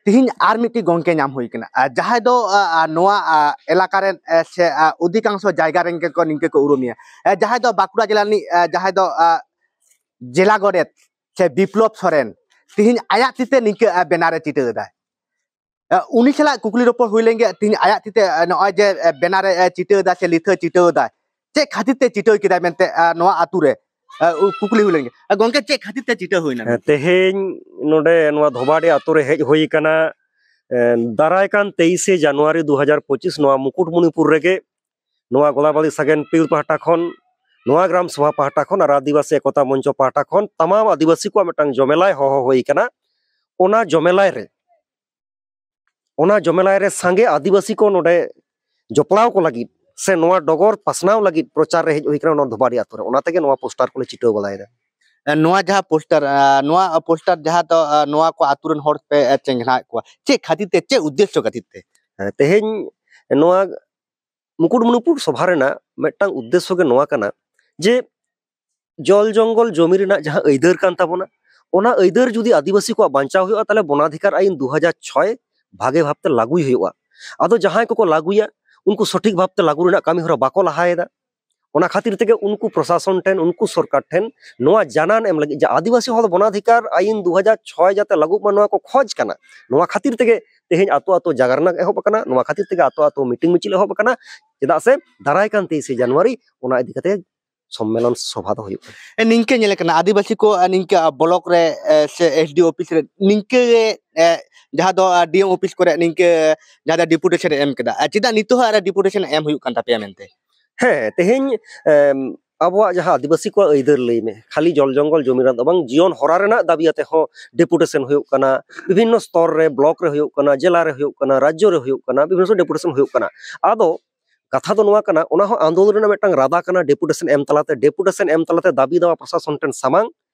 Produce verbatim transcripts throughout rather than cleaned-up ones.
ᱛᱤᱦᱤᱧ ᱟᱨ ᱢᱤᱫᱴᱤᱡ ᱜᱚᱝᱠᱮ ᱧᱟᱢ ᱦᱩᱭ ᱠᱟᱱᱟ, ᱟᱨ ᱡᱟᱦᱟᱸᱭ ᱫᱚ ᱟ, ᱟ, ᱱᱚᱣᱟ ᱟ, ᱮᱞᱟᱠᱟ ᱨᱮᱱ ᱮ, ᱥᱮ ᱟ, ᱚᱫᱷᱤᱠᱟᱝᱥᱚ ᱡᱟᱭᱜᱟ ᱨᱮᱱ ᱜᱮᱠᱚ ᱱᱤᱝᱠᱟᱹ ᱠᱚ ᱩᱨᱩᱢᱮᱭᱟ, ᱮ, ᱡᱟᱦᱟᱸᱭ ᱫᱚ ᱵᱟᱸᱠᱩᱲᱟ ᱡᱮᱞᱟ ᱨᱤᱱᱤᱡ ᱮ, ᱡᱟᱦᱟᱸᱭ ᱫᱚ ᱟ, ᱡᱮᱞᱟ ᱜᱚᱰᱮᱛ ᱥᱮ ᱵᱤᱯᱞᱚᱵ ᱥᱚᱨᱮᱱ ᱛᱤᱦᱤᱧ ᱟᱭᱟᱜ ᱛᱤᱛᱮ ᱱᱤᱝᱠᱟᱹ ᱮ, ᱵᱮᱱᱟᱨ ᱮ ᱪᱤᱴᱟᱹᱣ ᱮᱫᱟᱭ᱾ ᱮ, ᱩᱱᱤ ᱥᱟᱞᱟᱜ ᱠᱩᱠᱞᱤ ᱨᱚᱯᱚᱲ ᱦᱩᱭ ᱞᱮᱱ ᱜᱮ, ᱛᱤᱦᱤᱧ ᱟᱭᱟᱜ ᱛᱤᱛᱮ ᱮ, ᱱᱚᱜᱼᱚᱭ ᱡᱮ ᱮ, ᱵᱮᱱᱟᱨ ᱮ ᱮ, ᱪᱤᱴᱟᱹᱣ ᱮᱫᱟ ᱥᱮ ᱞᱤᱛᱷᱟᱹ ᱪᱤᱴᱟᱹᱣ ᱮᱫᱟᱭ, ᱪᱮᱫ ᱠᱷᱟᱹᱛᱤᱨ ᱛᱮ ᱪᱤᱴᱟᱹᱣ ᱠᱮᱫᱟᱭ ᱢᱮᱱᱛᱮ ᱮ, ᱱᱚᱣᱟ ᱟᱛᱩ ᱨᱮ ᱮ, ᱩ, ᱠᱩᱠᱞᱤ ᱦᱩᱭ ᱞᱮᱱ ᱜᱮ᱾ ᱮ, ᱜᱚᱝᱠᱮ, ᱪᱮᱫ ᱠᱷᱟᱹᱛᱤᱨ ᱛᱮ ᱪᱤᱴᱟᱹᱣ ᱦᱩᱭᱱᱟ? ᱦᱮᱸ, ᱛᱮᱦᱮᱧ ᱱᱚᱰᱮ ᱱᱚᱣᱟ ᱫᱷᱚᱵᱟᱰᱤ ᱟᱛᱳ ᱨᱮ ᱦᱮᱡ ᱦᱩᱭ ᱟᱠᱟᱱᱟ, ᱮ, ᱫᱟᱨᱟᱭ ᱠᱟᱱ ᱛᱮᱭᱤᱥᱮ ᱡᱟᱱᱩᱣᱟᱨᱤ ᱫᱩ ᱦᱟᱡᱟᱨ ᱯᱚᱸᱪᱤᱥ ᱱᱚᱣᱟ ᱢᱩᱠᱩᱴᱢᱩᱱᱤᱯᱩᱨ ᱨᱮᱜᱮ ᱱᱚᱣᱟ ᱜᱳᱫᱟᱵᱟᱞᱤ ᱥᱟᱜᱮᱱ ᱯᱤᱲ ᱯᱟᱦᱴᱟ ᱠᱷᱚᱱ, ᱱᱚᱣᱟ ᱜᱨᱟᱢ ᱥᱚᱵᱷᱟ ᱯᱟᱦᱴᱟ ᱠᱷᱚᱱ ᱟᱨ ᱟᱹᱫᱤᱵᱟᱹᱥᱤ ᱮᱠᱚᱛᱟ ᱢᱚᱧᱪᱚ ᱯᱟᱦᱴᱟ ᱠᱷᱚᱱ ᱛᱟᱢᱟᱢ ᱟᱹᱫᱤᱵᱟᱹᱥᱤ ᱠᱚᱣᱟᱜ ᱢᱤᱫᱴᱟᱝ ᱡᱚᱢᱮᱞᱟᱭ ᱦᱚᱦᱚ ᱦᱩᱭ ᱠᱟᱱᱟ᱾ ᱚᱱᱟ ᱡᱚᱢᱮᱞᱟᱭ ᱨᱮ, ᱚᱱᱟ ᱡᱚᱢᱮᱞᱟᱭ ᱨᱮ ᱥᱟᱸᱜᱮ ᱟᱹᱫᱤᱵᱟᱹᱥᱤ ᱠᱚ ᱱᱚᱰᱮ ᱡᱚᱯᱲᱟᱣ ᱠᱚ ᱞᱟᱹᱜᱤᱫ ᱥᱮ ᱱᱚᱣᱟ ᱰᱚᱜᱚᱨ ᱯᱟᱥᱱᱟᱣ ᱞᱟᱹᱜᱤᱫ ᱯᱨᱚᱪᱟᱨ ᱨᱮ ᱦᱮᱡ ᱦᱩᱭ ᱠᱟᱱᱟ ᱱᱚᱣᱟ ᱫᱷᱚᱵᱟᱰᱤ ᱟᱛᱳ ᱨᱮ᱾ ᱚᱱᱟ ᱛᱮᱜᱮ ᱱᱚᱣᱟ ᱯᱳᱥᱴᱟᱨ ᱠᱚᱞᱮ ᱪᱤᱴᱟᱹᱣ ᱵᱟᱲᱟᱭᱮᱫᱟ᱾ ᱮ, ᱱᱚᱣᱟ ᱡᱟᱦᱟᱸ ᱯᱳᱥᱴᱟᱨ, ᱟ, ᱱᱚᱣᱟ ᱯᱳᱥᱴᱟᱨ ᱡᱟᱦᱟᱸ ᱫᱚ, ᱟ, ᱱᱚᱣᱟ ᱠᱚ ᱟᱛᱳ ᱨᱮᱱ ᱦᱚᱲ ᱯᱮ, ᱮ, ᱪᱮᱸᱜᱷᱟᱣᱮᱫ ᱠᱚᱣᱟ, ᱪᱮᱫ ᱠᱷᱟᱹᱛᱤᱨ ᱛᱮ, ᱪᱮᱫ ᱩᱫᱽᱫᱮᱥᱥᱚ ᱠᱷᱟᱹᱛᱤᱨ ᱛᱮ? ᱦᱮᱸ, ᱛᱮᱦᱮᱧ ᱱᱚᱣᱟ ᱢᱩᱠᱩᱴᱢᱩᱱᱤᱯᱩᱨ ᱥᱚᱵᱷᱟ ᱨᱮᱱᱟᱜ ᱢᱤᱫᱴᱟᱝ ᱩᱫᱽᱫᱮᱥᱥᱚ ᱜᱮ ᱱᱚᱣᱟ ᱠᱟᱱᱟ ᱡᱮ ᱡᱚᱞ ᱡᱚᱝᱜᱚᱞ ᱡᱚᱢᱤ ᱨᱮᱱᱟᱜ ᱡᱟᱦᱟᱸ ᱟᱹᱭᱫᱟᱹᱨ ᱠᱟᱱ ᱛᱟᱵᱚᱱᱟ, ᱚᱱᱟ ᱟᱹᱭᱫᱟᱹᱨ ᱡᱩᱫᱤ ᱟᱹᱫᱤᱵᱟᱹᱥᱤ ᱠᱚᱣᱟᱜ ᱵᱟᱧᱪᱟᱣ ᱦᱩᱭᱩᱜᱼᱟ, ᱛᱟᱦᱚᱞᱮ ᱵᱚᱱᱟᱫᱷᱤᱠᱟᱨ ᱟᱭᱤᱱ ᱫᱩ ᱦᱟᱡᱟᱨ ᱪᱷᱚᱭ ᱵᱷᱟᱜᱮ ᱵᱷᱟᱵᱛᱮ ᱞᱟᱹᱜᱩᱭ ᱦᱩᱭᱩᱜᱼᱟ᱾ ᱟᱫᱚ ᱡᱟᱦᱟᱸᱭ ᱠᱚᱠᱚ ᱞᱟᱹᱜᱩᱭᱟ, ᱩᱱᱠᱩ ᱥᱚᱴᱷᱤᱠ ᱵᱷᱟᱵᱛᱮ ᱞᱟᱹᱜᱩ ᱨᱮᱱᱟᱜ ᱠᱟᱹᱢᱤ ᱦᱚᱨᱟ ᱵᱟᱠᱚ ᱞᱟᱦᱟᱭᱮᱫᱟ᱾ ᱚᱱᱟ ᱠᱷᱟᱹᱛᱤᱨ ᱛᱮᱜᱮ ᱩᱱᱠᱩ ᱯᱨᱚᱥᱟᱥᱚᱱ ᱴᱷᱮᱱ, ᱩᱱᱠᱩ ᱥᱚᱨᱠᱟᱨ ᱴᱷᱮᱱ ᱱᱚᱣᱟ ᱡᱟᱱᱟᱱ ᱮᱢ ᱞᱟᱹᱜᱤᱫ ᱡᱮ ᱟᱹᱫᱤᱵᱟᱹᱥᱤ ᱦᱚᱲ ᱵᱚᱱᱟᱫᱷᱤᱠᱟᱨ ᱟᱭᱤᱱ ᱫᱩ ᱦᱟᱡᱟᱨ ᱪᱷᱚᱭ ᱡᱟᱛᱮ ᱞᱟᱹᱜᱩᱜ ᱢᱟ, ᱱᱚᱣᱟ ᱠᱚ ᱠᱷᱚᱡᱽ ᱠᱟᱱᱟ᱾ ᱱᱚᱣᱟ ᱠᱷᱟᱹᱛᱤᱨ ᱛᱮᱜᱮ ᱛᱮᱦᱮᱧ ᱟᱛᱳ ᱟᱛᱳ ᱡᱟᱜᱽᱨᱚᱱ ᱮᱦᱚᱵ ᱟᱠᱟᱱᱟ, ᱱᱚᱣᱟ ᱠᱷᱟᱹᱛᱤᱨ ᱛᱮᱜᱮ ᱟᱛᱳ ᱟᱛᱳ ᱢᱤᱴᱤᱝ ᱢᱤᱪᱷᱤᱞ ᱮᱦᱚᱵ ᱟᱠᱟᱱᱟ᱾ ᱪᱮᱫᱟᱜ ᱥᱮ ᱫᱟᱨᱟᱭ ᱠᱟᱱ ᱛᱮᱭᱤᱥᱮ ᱡᱟᱱᱩᱣᱟᱨᱤ ᱚᱱᱟ ᱤᱫᱤ ᱠᱟᱛᱮ ᱥᱚᱢᱢᱮᱞᱚᱱ ᱥᱚᱵᱷᱟ ᱫᱚ ᱦᱩᱭᱩᱜ ᱠᱟᱱᱟ᱾ ᱮ, ᱱᱤᱝᱠᱟᱹ ᱧᱮᱞ ᱟᱠᱟᱱᱟ, ᱟᱹᱫᱤᱵᱟᱹᱥᱤ ᱠᱚ, ᱮ, ᱱᱤᱝᱠᱟᱹ, ᱟ, ᱵᱞᱚᱠ ᱨᱮ, ᱮ, ᱥᱮ ᱮᱥ ᱰᱤ ᱳ ᱚᱯᱷᱤᱥ ᱨᱮ ᱱᱤᱝᱠᱟᱹ ᱜᱮ, ᱮ, ᱡᱟᱦᱟᱸ ᱫᱚ, ᱟ, ᱰᱤ ᱮᱢ ᱚᱯᱷᱤᱥ ᱠᱚᱨᱮ ᱱᱤᱝᱠᱟᱹ ᱡᱟᱦᱟᱸ ᱫᱚ ᱰᱮᱯᱩᱴᱮᱥᱚᱱ ᱮ ᱮᱢ ᱠᱮᱫᱟ, ᱟ, ᱪᱮᱫᱟᱜ ᱱᱤᱛᱚᱜ ᱦᱚᱸ ᱟᱨ ᱰᱮᱯᱩᱴᱮᱥᱚᱱ ᱮᱢ ᱦᱩᱭᱩᱜ ᱠᱟᱱ ᱛᱟᱯᱮᱭᱟ ᱢᱮᱱᱛᱮ? ᱦᱮᱸ, ᱛᱮᱦᱮᱧ, ᱮᱢ, ᱟᱵᱚᱣᱟᱜ ᱡᱟᱦᱟᱸ ᱟᱹᱫᱤᱵᱟᱹᱥᱤ ᱠᱚᱣᱟᱜ ᱟᱹᱭᱫᱟᱹᱨ ᱞᱟᱹᱭ ᱢᱮ, ᱠᱷᱟᱹᱞᱤ ᱡᱚᱞ ᱡᱚᱝᱜᱚᱞ ᱡᱚᱢᱤ ᱨᱮᱱᱟᱜ ᱫᱚ ᱵᱟᱝ, ᱡᱤᱭᱚᱱ ᱦᱚᱨᱟ ᱨᱮᱱᱟᱜ ᱫᱟᱹᱵᱤ ᱟᱛᱮ ᱦᱚᱸ ᱰᱮᱯᱩᱴᱮᱥᱚᱱ ᱦᱩᱭᱩᱜ ᱠᱟᱱᱟ, ᱵᱤᱵᱷᱤᱱᱱᱚ ᱥᱛᱚᱨ ᱨᱮ, ᱵᱞᱚᱠ ᱨᱮ ᱦᱩᱭᱩᱜ ᱠᱟᱱᱟ, ᱡᱮᱞᱟ ᱨᱮ ᱦᱩᱭᱩᱜ ᱠᱟᱱᱟ, ᱨᱟᱡᱽᱡᱚ ᱨᱮ ᱦᱩᱭᱩᱜ ᱠᱟᱱᱟ, ᱵᱤᱵᱷᱤᱱᱱᱚ ᱥᱚᱢᱚᱭ ᱰᱮᱯᱩᱴᱮᱥᱚᱱ ᱦᱩᱭᱩᱜ ᱠᱟᱱᱟ᱾ ᱟᱫᱚ ᱠᱟᱛᱷᱟ ᱫᱚ ᱱᱚᱣᱟ ᱠᱟᱱᱟ, ᱚᱱᱟ ᱦᱚᱸ ᱟᱱᱫᱳᱞᱚᱱ ᱨᱮᱱᱟᱜ ᱢᱤᱫᱴᱟᱝ ᱨᱟᱫᱟ ᱠᱟᱱᱟ, ᱰᱮᱯᱩᱴᱮᱥᱚᱱ ᱮᱢ ᱛᱟᱞᱟᱛᱮ, ᱰᱮᱯᱩᱴᱮᱥᱚᱱ ᱮᱢ ᱛᱟᱞᱟᱛᱮ ᱫᱟᱹᱵᱤ ᱫᱟᱣᱟ ᱯᱨᱚᱥᱟᱥᱚᱱ ᱴᱷᱮᱱ ᱥᱟᱢᱟᱝ,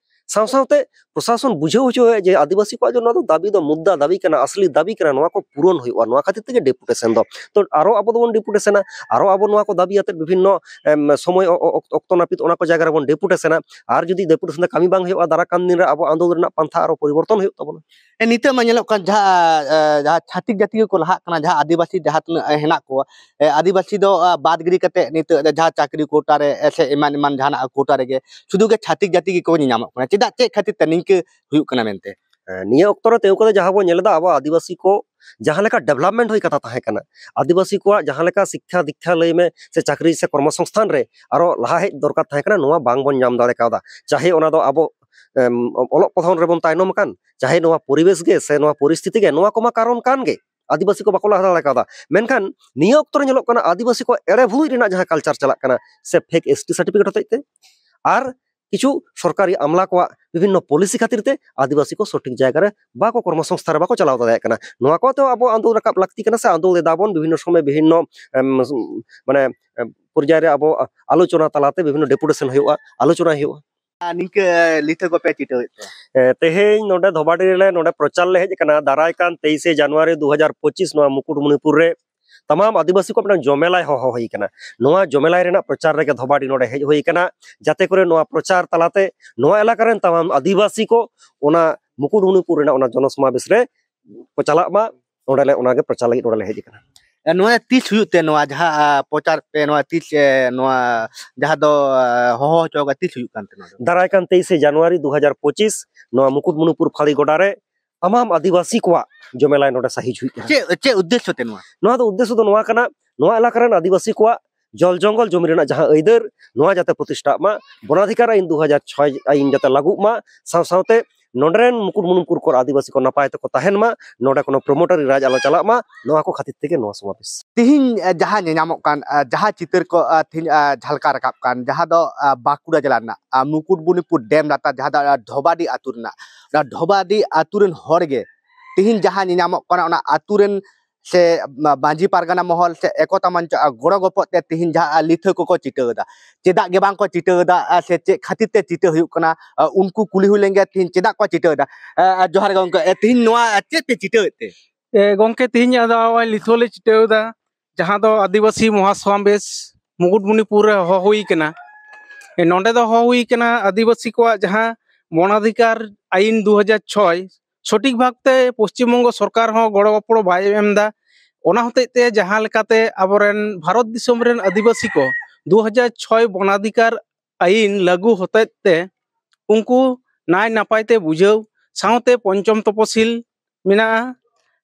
ᱥᱟᱶ ᱥᱟᱶᱛᱮ ᱯᱨᱚᱥᱟᱥᱚᱱ ᱵᱩᱡᱷᱟᱹᱣ ᱦᱚᱪᱚ ᱦᱩᱭᱩᱜᱼᱟ ᱡᱮ ᱟᱹᱫᱤᱵᱟᱹᱥᱤ ᱠᱚᱣᱟᱜ ᱡᱮ ᱱᱚᱣᱟ ᱫᱚ ᱫᱟᱹᱵᱤ ᱫᱚ ᱢᱩᱫᱽᱫᱟ ᱫᱟᱹᱵᱤ ᱠᱟᱱᱟ, ᱟᱥᱞᱤ ᱫᱟᱹᱵᱤ ᱠᱟᱱᱟ, ᱱᱚᱣᱟ ᱠᱚ ᱯᱩᱨᱚᱱ ᱦᱩᱭᱩᱜᱼᱟ᱾ ᱱᱚᱣᱟ ᱠᱷᱟᱹᱛᱤᱨ ᱛᱮᱜᱮ ᱰᱮᱯᱩᱴᱮᱥᱚᱱ ᱫᱚ᱾ ᱛᱚ ᱟᱨᱚ ᱟᱵᱚ ᱫᱚᱵᱚᱱ ᱰᱮᱯᱩᱴᱮᱥᱚᱱᱟ, ᱟᱨᱚ ᱟᱵᱚ ᱱᱚᱣᱟ ᱠᱚ ᱫᱟᱹᱵᱤ ᱟᱛᱮᱫ ᱵᱤᱵᱷᱤᱱᱱᱚ, ᱮᱢ, ᱥᱚᱢᱚᱭ ᱚ-, ᱚ-, ᱚᱠᱛᱚ ᱱᱟᱹᱯᱤᱛ ᱚᱱᱟ ᱠᱚ ᱡᱟᱭᱜᱟ ᱨᱮᱵᱚᱱ ᱰᱮᱯᱩᱴᱮᱥᱚᱱᱟ᱾ ᱟᱨ ᱡᱩᱫᱤ ᱰᱮᱯᱩᱴᱮᱥᱚᱱ ᱛᱮ ᱠᱟᱹᱢᱤ ᱵᱟᱝ ᱦᱩᱭᱩᱜᱼᱟ, ᱫᱟᱨᱟ ᱠᱟᱱ ᱫᱤᱱ ᱨᱮ ᱟᱵᱚ ᱟᱱᱫᱳᱞᱚᱱ ᱨᱮᱱᱟᱜ ᱯᱟᱱᱛᱷᱟ ᱟᱨᱚ ᱯᱚᱨᱤᱵᱚᱨᱛᱚᱱ ᱦᱩᱭᱩᱜ ᱛᱟᱵᱚᱱᱟ᱾ ᱮ, ᱱᱤᱛᱚᱜ ᱢᱟ ᱧᱮᱞᱚᱜ ᱠᱟᱱ ᱡᱟᱦᱟᱸ, ᱮ, ᱡᱟᱦᱟᱸ ᱪᱷᱟᱹᱛᱤᱠ ᱡᱟᱹᱛᱤ ᱜᱮᱠᱚ ᱞᱟᱦᱟᱜ ᱠᱟᱱᱟ, ᱡᱟᱦᱟᱸ ᱟᱹᱫᱤᱵᱟᱹᱥᱤ ᱡᱟᱦᱟᱸ ᱛᱤᱱᱟᱹᱜ, ᱮ, ᱦᱮᱱᱟᱜ ᱠᱚᱣᱟ, ᱮ, ᱟᱹᱫᱤᱵᱟᱹᱥᱤ ᱫᱚ, ᱟ, ᱵᱟᱫ ᱜᱤᱰᱤ ᱠᱟᱛᱮ ᱱᱤᱛᱚᱜ ᱫᱚ ᱡᱟᱦᱟᱸ ᱪᱟᱹᱠᱨᱤ ᱠᱳᱴᱟ ᱨᱮ, ᱮ, ᱥᱮ ᱮᱢᱟᱱ ᱮᱢᱟᱱ ᱡᱟᱦᱟᱱᱟᱜ ᱠᱳᱴᱟ ᱨᱮᱜᱮ ᱥᱩᱫᱷᱩ ᱜᱮ ᱪᱷᱟᱹᱛᱤᱠ ᱡᱟᱹᱛᱤ ᱜᱮᱠᱚ ᱧᱮᱧᱟᱢᱚᱜ ᱠᱟᱱᱟ᱾ ᱪᱮᱫᱟᱜ, ᱪᱮᱫ ᱠᱷᱟᱹᱛᱤᱨ ᱛᱮ ᱱᱤᱝᱠᱟᱹ ᱦᱩᱭᱩᱜ ᱠᱟᱱᱟ ᱢᱮᱱᱛᱮ? ᱮ, ᱱᱤᱭᱟᱹ ᱚᱠᱛᱚ ᱨᱮ ᱛᱤᱸᱜᱩ ᱠᱟᱛᱮ ᱡᱟᱦᱟᱸ ᱵᱚᱱ ᱧᱮᱞ ᱮᱫᱟ, ᱟᱵᱚ ᱟᱹᱫᱤᱵᱟᱹᱥᱤ ᱠᱚ ᱡᱟᱦᱟᱸ ᱞᱮᱠᱟ ᱰᱮᱵᱷᱞᱚᱯᱢᱮᱱᱴ ᱦᱩᱭ ᱠᱟᱛᱷᱟ ᱛᱟᱦᱮᱸ ᱠᱟᱱᱟ, ᱟᱹᱫᱤᱵᱟᱹᱥᱤ ᱠᱚᱣᱟᱜ ᱡᱟᱦᱟᱸ ᱞᱮᱠᱟ ᱥᱤᱠᱠᱷᱟ ᱫᱤᱠᱠᱷᱟ ᱞᱟᱹᱭ ᱢᱮ ᱥᱮ ᱪᱟᱹᱠᱨᱤ ᱥᱮ ᱠᱚᱨᱢᱚ ᱥᱚᱝᱥᱛᱷᱟᱱ ᱨᱮ ᱟᱨᱚ ᱞᱟᱦᱟ ᱦᱮᱡ ᱫᱚᱨᱠᱟᱨ ᱛᱟᱦᱮᱸ ᱠᱟᱱᱟ, ᱱᱚᱣᱟ ᱵᱟᱝ ᱵᱚᱱ ᱧᱟᱢ ᱫᱟᱲᱮ ᱠᱟᱣᱫᱟ᱾ ᱪᱟᱦᱮ ᱚᱱᱟ ᱫᱚ ᱟᱵᱚ, ᱮᱢ, ᱚᱞᱚᱜ ᱯᱟᱲᱦᱟᱣ ᱨᱮᱵᱚᱱ ᱛᱟᱭᱱᱚᱢ ᱟᱠᱟᱱ, ᱪᱟᱦᱮ ᱱᱚᱣᱟ ᱯᱚᱨᱤᱵᱮᱥ ᱜᱮ ᱥᱮ ᱱᱚᱣᱟ ᱯᱚᱨᱤᱥᱛᱷᱤᱛᱤ ᱜᱮ, ᱱᱚᱣᱟ ᱠᱚᱢᱟ ᱠᱟᱨᱚᱱ ᱠᱟᱱ ᱜᱮ, ᱟᱹᱫᱤᱵᱟᱹᱥᱤ ᱠᱚ ᱵᱟᱠᱚ ᱞᱟᱦᱟ ᱫᱟᱲᱮ ᱠᱟᱣᱫᱟ᱾ ᱢᱮᱱᱠᱷᱟᱱ ᱱᱤᱭᱟᱹ ᱚᱠᱛᱚ ᱨᱮ ᱧᱮᱞᱚᱜ ᱠᱟᱱᱟ, ᱟᱹᱫᱤᱵᱟᱹᱥᱤ ᱠᱚ ᱮᱲᱮ ᱵᱷᱩᱞᱩᱡ ᱨᱮᱱᱟᱜ ᱡᱟᱦᱟᱸ ᱠᱟᱞᱪᱟᱨ ᱪᱟᱞᱟᱜ ᱠᱟᱱᱟ, ᱥᱮ ᱯᱷᱮᱠ ᱮᱥ ᱴᱤ ᱥᱟᱨᱴᱤᱯᱷᱤᱠᱮᱴ ᱦᱚᱛᱮᱡ ᱛᱮ, ᱟᱨ ᱠᱤᱪᱷᱩ ᱥᱚᱨᱠᱟᱨᱤ ᱟᱢᱞᱟ ᱠᱚᱣᱟᱜ ᱵᱤᱵᱷᱤᱱᱱᱚ ᱯᱚᱞᱤᱥᱤ ᱠᱷᱟᱹᱛᱤᱨ ᱛᱮ ᱟᱹᱫᱤᱵᱟᱹᱥᱤ ᱠᱚ ᱥᱚᱴᱷᱤᱠ ᱡᱟᱭᱜᱟ ᱨᱮ ᱵᱟᱠᱚ ᱠᱚᱨᱢᱚ ᱥᱚᱝᱥᱛᱷᱟᱱ ᱨᱮ ᱵᱟᱠᱚ ᱪᱟᱞᱟᱣ ᱫᱟᱲᱮᱭᱟᱜ ᱠᱟᱱᱟ᱾ ᱱᱚᱣᱟ ᱠᱚᱛᱮ ᱟᱵᱚ ᱟᱱᱫᱳᱞᱚᱱ ᱨᱟᱠᱟᱵ ᱞᱟᱹᱠᱛᱤ ᱠᱟᱱᱟ, ᱥᱮ ᱟᱱᱫᱳᱞᱚᱱ ᱮᱫᱟ ᱵᱚᱱ ᱵᱤᱵᱷᱤᱱᱱᱚ ᱥᱚᱢᱚᱭ ᱵᱤᱵᱷᱤᱱᱱᱚ, ᱮᱢ, ᱢᱟᱱᱮ, ᱮᱢ, ᱯᱚᱨᱡᱟᱭ ᱨᱮ ᱟᱵᱚ ᱟᱞᱳᱪᱚᱱᱟ ᱛᱟᱞᱟᱛᱮ ᱵᱤᱵᱷᱤᱱᱱᱚ ᱰᱮᱯᱩᱴᱮᱥᱚᱱ ᱦᱩᱭᱩᱜᱼᱟ, ᱟᱞᱳᱪᱚᱱᱟ ᱦᱩᱭᱩᱜᱼᱟ᱾ ᱟᱨ ᱱᱤᱝᱠᱟᱹ ᱞᱤᱛᱟᱹ ᱠᱚᱯᱮ ᱪᱤᱴᱟᱹᱣᱮᱫ ᱠᱚᱣᱟ? ᱮ, ᱛᱮᱦᱮᱧ ᱱᱚᱰᱮ ᱫᱷᱚᱵᱟᱰᱤ ᱨᱮᱞᱮ ᱱᱚᱰᱮ ᱯᱨᱚᱪᱟᱨ ᱞᱮ ᱦᱮᱡ ᱟᱠᱟᱱᱟ᱾ ᱫᱟᱨᱟᱭ ᱠᱟᱱ ᱛᱮᱭᱤᱥᱮ ᱡᱟᱱᱩᱣᱟᱨᱤ ᱫᱩ ᱦᱟᱡᱟᱨ ᱯᱚᱸᱪᱤᱥ ᱱᱚᱣᱟ ᱢᱩᱠᱩᱴᱢᱩᱱᱤᱯᱩᱨ ᱨᱮ ᱛᱟᱢᱟᱢ ᱟᱹᱫᱤᱵᱟᱹᱥᱤ ᱠᱚ ᱢᱤᱫᱴᱟᱝ ᱡᱚᱢᱮᱞᱟᱭ ᱦᱚᱦᱚ ᱦᱩᱭ ᱟᱠᱟᱱᱟ᱾ ᱱᱚᱣᱟ ᱡᱚᱢᱮᱞᱟᱭ ᱨᱮᱱᱟᱜ ᱯᱨᱚᱪᱟᱨ ᱨᱮᱜᱮ ᱫᱷᱚᱵᱟᱰᱤ ᱱᱚᱰᱮ ᱦᱮᱡ ᱦᱩᱭ ᱟᱠᱟᱱᱟ, ᱡᱟᱛᱮ ᱠᱚᱨᱮ ᱱᱚᱣᱟ ᱯᱨᱚᱪᱟᱨ ᱛᱟᱞᱟᱛᱮ ᱱᱚᱣᱟ ᱮᱞᱟᱠᱟ ᱨᱮᱱ ᱛᱟᱢᱟᱢ ᱟᱹᱫᱤᱵᱟᱹᱥᱤ ᱠᱚ ᱚᱱᱟ ᱢᱩᱠᱩᱴᱢᱩᱱᱤᱯᱩᱨ ᱨᱮᱱᱟᱜ ᱚᱱᱟ ᱡᱚᱱᱚᱥᱚᱢᱟᱵᱮᱥ ᱨᱮ ᱠᱚ ᱪᱟᱞᱟᱜ ᱢᱟ᱾ ᱚᱸᱰᱮ ᱞᱮ, ᱚᱱᱟᱜᱮ ᱯᱨᱚᱪᱟᱨ ᱞᱟᱹᱜᱤᱫ ᱱᱚᱰᱮ ᱞᱮ ᱦᱮᱡ ᱟᱠᱟᱱᱟ᱾ ᱮ, ᱱᱚᱣᱟ ᱛᱤᱥ ᱦᱩᱭᱩᱜ ᱛᱮ, ᱱᱚᱣᱟ ᱡᱟᱦᱟᱸ, ᱟ, ᱯᱨᱚᱪᱟᱨ ᱯᱮ, ᱱᱚᱣᱟ ᱛᱤᱥ, ᱮ, ᱱᱚᱣᱟ ᱡᱟᱦᱟᱸ ᱫᱚ, ᱟ, ᱦᱚᱦᱚ ᱦᱚᱪᱚ ᱟᱠᱟᱫ, ᱛᱤᱥ ᱦᱩᱭᱩᱜ ᱠᱟᱱ ᱛᱮ ᱱᱚᱣᱟ ᱫᱚ? ᱫᱟᱨᱟᱭ ᱠᱟᱱ ᱛᱮᱭᱤᱥᱮ ᱡᱟᱱᱩᱣᱟᱨᱤ ᱫᱩ ᱦᱟᱡᱟᱨ ᱯᱚᱸᱪᱤᱥ ᱱᱚᱣᱟ ᱢᱩᱠᱩᱴᱢᱩᱱᱤᱯᱩᱨ ᱯᱷᱟᱹᱲᱤ ᱜᱚᱰᱟ ᱨᱮ ᱛᱟᱢᱟᱢ ᱟᱹᱫᱤᱵᱟᱹᱥᱤ ᱠᱚᱣᱟᱜ ᱡᱚᱢᱮᱞᱟᱭ ᱱᱚᱰᱮ ᱥᱟᱹᱦᱤᱡ ᱦᱩᱭᱩᱜ ᱠᱟᱱᱟ᱾ ᱪᱮᱫ, ᱪᱮᱫ ᱩᱫᱽᱫᱮᱥᱥᱚ ᱛᱮ ᱱᱚᱣᱟ? ᱱᱚᱣᱟ ᱫᱚ ᱩᱫᱽᱫᱮᱥᱥᱚ ᱫᱚ ᱱᱚᱣᱟ ᱠᱟᱱᱟ, ᱱᱚᱣᱟ ᱮᱞᱟᱠᱟ ᱨᱮᱱ ᱟᱹᱫᱤᱵᱟᱹᱥᱤ ᱠᱚᱣᱟᱜ ᱡᱚᱞ ᱡᱚᱝᱜᱚᱞ ᱡᱚᱢᱤ ᱨᱮᱱᱟᱜ ᱡᱟᱦᱟᱸ ᱟᱹᱭᱫᱟᱹᱨ, ᱱᱚᱣᱟ ᱡᱟᱛᱮ ᱯᱨᱚᱛᱤᱥᱴᱷᱟᱜ ᱢᱟ, ᱵᱚᱱᱟᱫᱷᱤᱠᱟᱨ ᱟᱹᱭᱤᱱ ᱫᱩ ᱦᱟᱡᱟᱨ ᱪᱷᱚᱭ ᱟᱹᱭᱤᱱ ᱡᱟᱛᱮ ᱞᱟᱹᱜᱩᱜ ᱢᱟ, ᱥᱟᱶ ᱥᱟᱶᱛᱮ ᱱᱚᱰᱮ ᱨᱮᱱ ᱢᱩᱠᱩᱴᱢᱩᱱᱤᱯᱩᱨ ᱠᱚᱨᱮᱱ ᱟᱹᱫᱤᱵᱟᱹᱥᱤ ᱠᱚ ᱱᱟᱯᱟᱭ ᱛᱮᱠᱚ ᱛᱟᱦᱮᱱ ᱢᱟ, ᱱᱚᱰᱮ ᱠᱳᱱᱳ ᱯᱨᱚᱢᱳᱴᱟᱨᱤ ᱨᱟᱡᱽ ᱟᱞᱚ ᱪᱟᱞᱟᱜ ᱢᱟ, ᱱᱚᱣᱟ ᱠᱚ ᱠᱷᱟᱹᱛᱤᱨ ᱛᱮᱜᱮ ᱱᱚᱣᱟ ᱥᱚᱢᱟᱵᱮᱥ᱾ ᱛᱤᱦᱤᱧ, ᱮ, ᱡᱟᱦᱟᱸ ᱧᱮᱧᱟᱢᱚᱜ ᱠᱟᱱ, ᱮ, ᱡᱟᱦᱟᱸ ᱪᱤᱛᱟᱹᱨ ᱠᱚ, ᱮ, ᱛᱤᱦᱤᱧ, ᱮ, ᱡᱷᱟᱞᱠᱟᱣ ᱨᱟᱠᱟᱵ ᱠᱟᱱ, ᱡᱟᱦᱟᱸ ᱫᱚ, ᱮ, ᱵᱟᱸᱠᱩᱲᱟ ᱡᱮᱞᱟ ᱨᱮᱱᱟᱜ, ᱮ, ᱢᱩᱠᱩᱴᱢᱩᱱᱤᱯᱩᱨ ᱰᱮᱢ ᱞᱟᱛᱟᱨ, ᱡᱟᱦᱟᱸ ᱫᱚ, ᱮ, ᱰᱷᱚᱵᱟᱰᱤ ᱟᱹᱛᱩ ᱨᱮᱱᱟᱜ, ᱚᱱᱟ ᱰᱷᱚᱵᱟᱰᱤ ᱟᱹᱛᱩ ᱨᱮᱱ ᱦᱚᱲ ᱜᱮ ᱛᱤᱦᱤᱧ ᱡᱟᱦᱟᱸ ᱧᱮᱧᱟᱢᱚᱜ ᱠᱟᱱᱟ, ᱚᱱᱟ ᱟᱹᱛᱩ ᱨᱮᱱ ᱥᱮ ᱢᱟ-, ᱢᱟᱹᱡᱷᱤ ᱯᱟᱨᱜᱟᱱᱟ ᱢᱚᱦᱚᱞ ᱥᱮ ᱮᱠᱚᱛᱟ ᱢᱚᱧᱪᱚ ᱟᱜ ᱜᱚᱲᱚ ᱜᱚᱯᱚᱲ ᱛᱮ ᱛᱤᱦᱤᱧ ᱡᱟᱦᱟᱸ ᱞᱤᱛᱷᱟᱹ ᱠᱚᱠᱚ ᱪᱤᱴᱟᱹᱣ ᱮᱫᱟ, ᱪᱮᱫᱟᱜ ᱜᱮ ᱵᱟᱝ ᱠᱚ ᱪᱤᱴᱟᱹᱣ ᱮᱫᱟ, ᱟᱨ ᱥᱮ ᱪᱮᱫ ᱠᱷᱟᱹᱛᱤᱨ ᱛᱮ ᱪᱤᱴᱟᱹ ᱦᱩᱭᱩᱜ ᱠᱟᱱᱟ, ᱟᱨ ᱩᱱᱠᱩ ᱠᱩᱞᱤ ᱦᱩᱭ ᱞᱮᱱ ᱜᱮᱭᱟ ᱛᱤᱦᱤᱧ ᱪᱮᱫᱟᱜ ᱠᱚ ᱪᱤᱴᱟᱹᱣ ᱮᱫᱟ᱾ ᱟᱨ ᱡᱚᱦᱟᱨ ᱜᱮ ᱜᱚᱝᱠᱮ, ᱛᱤᱦᱤᱧ ᱱᱚᱣᱟ ᱪᱮᱫ ᱯᱮ ᱪᱤᱴᱟᱹᱣᱮᱫ ᱛᱮ? ᱮ, ᱜᱚᱝᱠᱮ, ᱛᱤᱦᱤᱧ ᱟᱫᱚ ᱱᱚᱜᱼᱚᱭ ᱞᱤᱛᱷᱟᱹ ᱞᱮ ᱪᱤᱴᱟᱹᱣ ᱮᱫᱟ, ᱡᱟᱦᱟᱸ ᱫᱚ ᱟᱹᱫᱤᱵᱟᱹᱥᱤ ᱢᱚᱦᱟᱥᱚᱢᱟᱵᱮᱥ ᱢᱩᱠᱩᱴᱢᱩᱱᱤᱯᱩᱨ ᱨᱮ ᱦᱚᱦᱚ ᱦᱩᱭ ᱠᱟᱱᱟ᱾ ᱮ, ᱱᱚᱸᱰᱮ ᱫᱚ ᱦᱚᱦᱚ ᱦᱩᱭ ᱠᱟᱱᱟ ᱟᱹᱫᱤᱵᱟᱹᱥᱤ ᱠᱚᱣᱟᱜ ᱡᱟᱦᱟᱸ ᱵᱚᱱᱟᱫᱷᱤᱠᱟᱨ ᱟᱭᱤᱱ ᱫᱩ ᱦᱟᱡᱟᱨ ᱪᱷᱚᱭ, ᱥᱚᱴᱷᱤᱠ ᱵᱷᱟᱵᱽᱛᱮ ᱯᱚᱥᱪᱤᱢ ᱵᱚᱝᱜᱚ ᱥᱚᱨᱠᱟᱨ ᱦᱚᱸ ᱜᱚᱲᱚ ᱜᱚᱯᱚᱲᱚ ᱵᱟᱭ ᱮᱢ ᱮᱫᱟ᱾ ᱚᱱᱟ ᱦᱚᱛᱮᱡ ᱛᱮ ᱡᱟᱦᱟᱸ ᱞᱮᱠᱟᱛᱮ ᱟᱵᱚᱨᱮᱱ ᱵᱷᱟᱨᱚᱛ ᱫᱤᱥᱚᱢ ᱨᱮᱱ ᱟᱹᱫᱤᱵᱟᱹᱥᱤ ᱠᱚ ᱫᱩ ᱦᱟᱡᱟᱨ ᱪᱷᱚᱭ ᱵᱚᱱᱟᱫᱷᱤᱠᱟᱨ ᱟᱭᱤᱱ ᱞᱟᱹᱜᱩ ᱦᱚᱛᱮᱡ ᱛᱮ ᱩᱱᱠᱩ ᱱᱟᱭ ᱱᱟᱯᱟᱭ ᱛᱮ ᱵᱩᱡᱷᱟᱹᱣ ᱥᱟᱶᱛᱮ ᱯᱚᱧᱪᱚᱢ ᱛᱚᱯᱚᱥᱤᱞ ᱢᱮᱱᱟᱜᱼᱟ᱾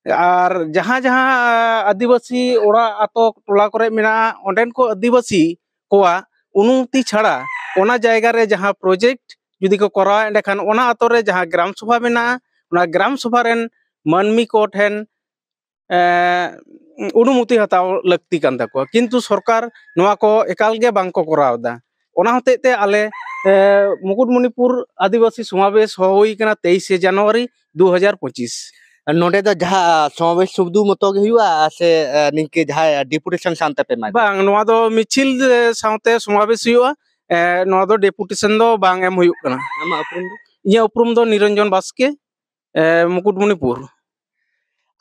ᱟᱨ ᱡᱟᱦᱟᱸ ᱡᱟᱦᱟᱸ ᱟᱹᱫᱤᱵᱟᱹᱥᱤ ᱚᱲᱟᱜ ᱟᱛᱳ ᱴᱚᱞᱟ ᱠᱚᱨᱮ ᱢᱮᱱᱟᱜᱼᱟ, ᱚᱸᱰᱮᱱ ᱠᱚ ᱟᱹᱫᱤᱵᱟᱹᱥᱤ ᱠᱚᱣᱟᱜ ᱚᱱᱩᱢᱚᱛᱤ ᱪᱷᱟᱲᱟ ᱚᱱᱟ ᱡᱟᱭᱜᱟ ᱨᱮ ᱡᱟᱦᱟᱸ ᱯᱨᱚᱡᱮᱠᱴ ᱡᱩᱫᱤ ᱠᱚ ᱠᱚᱨᱟᱣᱟ, ᱮᱸᱰᱮᱠᱷᱟᱱ ᱚᱱᱟ ᱟᱛᱳ ᱨᱮ ᱡᱟᱦᱟᱸ ᱜᱨᱟᱢ ᱥᱚᱵᱷᱟ ᱢᱮᱱᱟᱜᱼᱟ, ᱚᱱᱟ ᱜᱨᱟᱢ ᱥᱚᱵᱷᱟ ᱨᱮᱱ ᱢᱟᱹᱱᱢᱤ ᱠᱚ ᱴᱷᱮᱱ ᱮ, ᱚᱱᱩᱢᱚᱛᱤ ᱦᱟᱛᱟᱣ ᱞᱟᱹᱠᱛᱤ ᱠᱟᱱ ᱛᱟᱠᱚᱣᱟ, ᱠᱤᱱᱛᱩ ᱥᱚᱨᱠᱟᱨ ᱱᱚᱣᱟ ᱠᱚ ᱮᱠᱟᱞ ᱜᱮ ᱵᱟᱝ ᱠᱚ ᱠᱚᱨᱟᱣ ᱮᱫᱟ᱾ ᱚᱱᱟ ᱦᱚᱛᱮᱡ ᱛᱮ ᱟᱞᱮ, ᱮ, ᱢᱩᱠᱩᱴᱢᱩᱱᱤᱯᱩᱨ ᱟᱹᱫᱤᱵᱟᱹᱥᱤ ᱥᱚᱢᱟᱵᱮᱥ ᱦᱚᱦᱚ ᱦᱩᱭ ᱠᱟᱱᱟ ᱛᱮᱭᱤᱥᱮ ᱡᱟᱱᱩᱣᱟᱨᱤ ᱫᱩ ᱦᱟᱡᱟᱨ ᱯᱚᱸᱪᱤᱥ᱾ ᱱᱚᱰᱮ ᱫᱚ ᱡᱟᱦᱟᱸ ᱥᱚᱢᱟᱵᱮᱥ ᱥᱩᱫᱷᱩ ᱢᱚᱛᱚ ᱜᱮ ᱦᱩᱭᱩᱜᱼᱟ ᱥᱮ, ᱮ, ᱱᱤᱝᱠᱟᱹ ᱡᱟᱦᱟᱸᱭ ᱰᱮᱯᱩᱴᱮᱥᱚᱱ ᱥᱟᱶ ᱛᱮᱯᱮ ᱮᱢᱟ ᱠᱚᱣᱟ? ᱵᱟᱝ, ᱱᱚᱣᱟ ᱫᱚ ᱢᱤᱪᱷᱤᱞ, ᱮ, ᱥᱟᱶᱛᱮ ᱥᱚᱢᱟᱵᱮᱥ ᱦᱩᱭᱩᱜᱼᱟ᱾ ᱮ, ᱱᱚᱣᱟ ᱫᱚ ᱰᱮᱯᱩᱴᱮᱥᱚᱱ ᱫᱚ ᱵᱟᱝ ᱮᱢ ᱦᱩᱭᱩᱜ ᱠᱟᱱᱟ᱾ ᱟᱢᱟᱜ ᱩᱯᱨᱩᱢ ᱫᱚ? ᱤᱧᱟᱹᱜ ᱩᱯᱨᱩᱢ ᱫᱚ ᱱᱤᱨᱚᱧᱡᱚᱱ ᱵᱟᱥᱠᱮ, ᱮ, ᱢᱩᱠᱩᱴᱢᱩᱱᱤᱯᱩᱨ᱾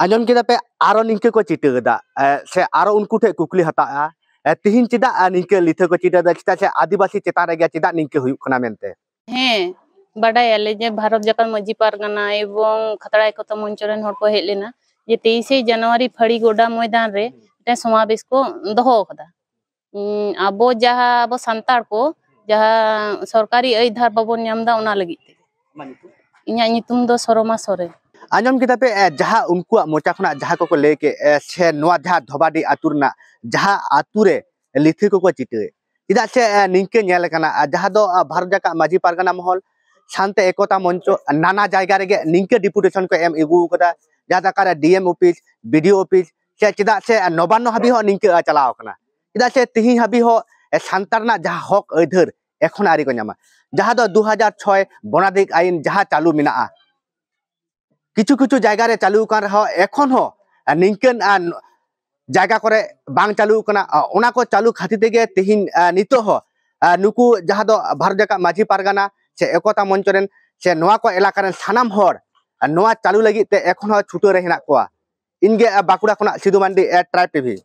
ᱟᱸᱡᱚᱢ ᱠᱮᱫᱟ ᱯᱮ, ᱟᱨᱚ ᱱᱤᱝᱠᱟᱹ ᱠᱚ ᱪᱤᱴᱟᱹ ᱮᱫᱟ, ᱮ, ᱥᱮ ᱟᱨᱚ ᱩᱱᱠᱩ ᱴᱷᱮᱱ ᱠᱩᱠᱞᱤ ᱦᱟᱛᱟᱜᱼᱟ, ᱮ, ᱛᱤᱦᱤᱧ ᱪᱮᱫᱟᱜ, ᱮ, ᱱᱤᱝᱠᱟᱹ ᱞᱤᱛᱷᱟᱹ ᱠᱚ ᱪᱤᱴᱟᱹ ᱮᱫᱟ, ᱪᱮᱫᱟᱜ ᱥᱮ ᱟᱹᱫᱤᱵᱟᱹᱥᱤ ᱪᱮᱛᱟᱱ ᱨᱮᱜᱮ ᱪᱮᱫᱟᱜ ᱱᱤᱝᱠᱟᱹ ᱦᱩᱭᱩᱜ ᱠᱟᱱᱟ ᱢᱮᱱᱛᱮ? ᱦᱮᱸ, ᱵᱟᱰᱟᱭᱟᱞᱮ ᱡᱮ ᱵᱷᱟᱨᱚᱛ ᱡᱟᱠᱟᱛ ᱢᱟᱹᱡᱷᱤ ᱯᱟᱨᱜᱟᱱᱟ ᱮᱵᱚᱝ ᱠᱷᱟᱛᱲᱟ ᱮᱠᱚᱛᱟ ᱢᱚᱧᱪᱚ ᱨᱮᱱ ᱦᱚᱲ ᱠᱚ ᱦᱮᱡ ᱞᱮᱱᱟ, ᱡᱮ ᱛᱮᱭᱤᱥᱮ ᱡᱟᱱᱩᱣᱟᱨᱤ ᱯᱷᱟᱹᱲᱤ ᱜᱚᱰᱟ ᱢᱚᱭᱫᱟᱱ ᱨᱮ ᱢᱤᱫᱴᱮᱱ ᱥᱚᱢᱟᱵᱮᱥ ᱠᱚ ᱫᱚᱦᱚ ᱟᱠᱟᱫᱟ᱾ ᱩᱸ, ᱟᱵᱚ ᱡᱟᱦᱟᱸ ᱟᱵᱚ ᱥᱟᱱᱛᱟᱲ ᱠᱚ ᱡᱟᱦᱟᱸ ᱥᱚᱨᱠᱟᱨᱤ ᱟᱹᱭᱫᱟᱹᱨ ᱵᱟᱵᱚᱱ ᱧᱟᱢ ᱮᱫᱟ, ᱚᱱᱟ ᱞᱟᱹᱜᱤᱫ ᱛᱮ᱾ ᱟᱢᱟᱜ ᱧᱩᱛᱩᱢ? ᱤᱧᱟᱹᱜ ᱧᱩᱛᱩᱢ ᱫᱚ ᱥᱚᱨᱚᱢᱟ ᱥᱚᱨᱮᱱ᱾ ᱟᱸᱡᱚᱢ ᱠᱮᱫᱟ ᱯᱮ, ᱮ, ᱡᱟᱦᱟᱸ ᱩᱱᱠᱩᱣᱟᱜ ᱢᱚᱪᱟ ᱠᱷᱚᱱᱟᱜ ᱡᱟᱦᱟᱸ ᱠᱚᱠᱚ ᱞᱟᱹᱭ ᱠᱮᱫ, ᱮ, ᱥᱮ ᱱᱚᱣᱟ ᱡᱟᱦᱟᱸ ᱫᱷᱚᱵᱟᱰᱤ ᱟᱹᱛᱩ ᱨᱮᱱᱟᱜ ᱡᱟᱦᱟᱸ ᱟᱹᱛᱩ ᱨᱮ ᱞᱤᱛᱷᱟᱹ ᱠᱚᱠᱚ ᱪᱤᱴᱟᱹᱭᱮᱫ, ᱪᱮᱫᱟᱜ ᱥᱮ, ᱮ, ᱱᱤᱝᱠᱟᱹ ᱧᱮᱞ ᱟᱠᱟᱱᱟ, ᱟᱨ ᱡᱟᱦᱟᱸ ᱫᱚ, ᱟ, ᱵᱷᱟᱨᱚᱛ ᱡᱟᱠᱟᱛ ᱢᱟᱹᱡᱷᱤ ᱯᱟᱨᱜᱟᱱᱟ ᱢᱚᱦᱚᱞ, ᱥᱟᱱᱛᱮ ᱮᱠᱚᱛᱟ ᱢᱚᱧᱪᱚ, ᱱᱟᱱᱟ ᱡᱟᱭᱜᱟ ᱨᱮᱜᱮ ᱱᱤᱝᱠᱟᱹ ᱰᱮᱯᱩᱴᱮᱥᱚᱱ ᱠᱚ ᱮᱢ ᱟᱹᱜᱩ ᱟᱠᱟᱫᱟ, ᱡᱟᱦᱟᱸ ᱫᱚ ᱚᱠᱟᱨᱮ D M office, B D O office, ᱥᱮ ᱪᱮᱫᱟᱜ ᱥᱮ ᱱᱚᱵᱟᱱᱱᱚ ᱦᱟᱹᱵᱤᱡ ᱦᱚᱸ ᱱᱤᱝᱠᱟᱹ ᱪᱟᱞᱟᱣ ᱟᱠᱟᱱᱟ᱾ ᱪᱮᱫᱟᱜ ᱥᱮ ᱛᱤᱦᱤᱧ ᱦᱟᱹᱵᱤᱡ ᱦᱚᱸ, ᱮ, ᱥᱟᱱᱛᱟᱲ ᱨᱮᱱᱟᱜ ᱡᱟᱦᱟᱸ ᱦᱚᱠ ᱟᱹᱭᱫᱟᱹᱨ ᱮᱠᱷᱚᱱ ᱟᱹᱣᱨᱤ ᱠᱚ ᱧᱟᱢᱟ, ᱡᱟᱦᱟᱸ ᱫᱚ ᱫᱩ ᱦᱟᱡᱟᱨ ᱪᱷᱚᱭ ᱵᱚᱱᱟᱫᱤᱠ ᱟᱭᱤᱱ ᱡᱟᱦᱟᱸ ᱪᱟᱹᱞᱩ ᱢᱮᱱᱟᱜᱼᱟ, ᱠᱤᱪᱷᱩ ᱠᱤᱪᱷᱩ ᱡᱟᱭᱜᱟ ᱨᱮ ᱪᱟᱹᱞᱩ ᱟᱠᱟᱱ ᱨᱮᱦᱚᱸ ᱮᱠᱷᱚᱱ ᱦᱚᱸ ᱟᱨ ᱱᱤᱝᱠᱟᱹᱱ ᱟᱨ ᱡᱟᱭᱜᱟ ᱠᱚᱨᱮ ᱵᱟᱝ ᱪᱟᱹᱞᱩ ᱠᱟᱱᱟ᱾ ᱟᱨ ᱚᱱᱟ ᱠᱚ ᱪᱟᱹᱞᱩ ᱠᱷᱟᱹᱛᱤᱨ ᱛᱮᱜᱮ ᱛᱮᱦᱮᱧ ᱟᱨ ᱱᱤᱛᱚᱜ ᱦᱚᱸ ᱟᱨ ᱱᱩᱠᱩ ᱡᱟᱦᱟᱸ ᱫᱚ ᱵᱷᱟᱨᱚᱛ ᱡᱟᱠᱟᱛ ᱢᱟᱹᱡᱷᱤ ᱯᱟᱨᱜᱟᱱᱟ ᱥᱮ ᱮᱠᱚᱛᱟ ᱢᱚᱧᱪᱚ ᱨᱮᱱ ᱥᱮ ᱱᱚᱣᱟ ᱠᱚ ᱮᱞᱟᱠᱟ ᱨᱮᱱ ᱥᱟᱱᱟᱢ ᱦᱚᱲ ᱟᱨ ᱱᱚᱣᱟ ᱪᱟᱹᱞᱩ ᱞᱟᱹᱜᱤᱫ ᱛᱮ ᱮᱠᱷᱚᱱ ᱦᱚᱸ ᱪᱷᱩᱴᱟᱹᱣ ᱨᱮ ᱦᱮᱱᱟᱜ ᱠᱚᱣᱟ᱾ ᱤᱧᱜᱮ ᱟᱨ ᱵᱟᱸᱠᱩᱲᱟ ᱠᱷᱚᱱᱟᱜ ᱥᱤᱫᱷᱩ ᱢᱟᱱᱰᱤ, ᱟᱨ Tribe T V᱾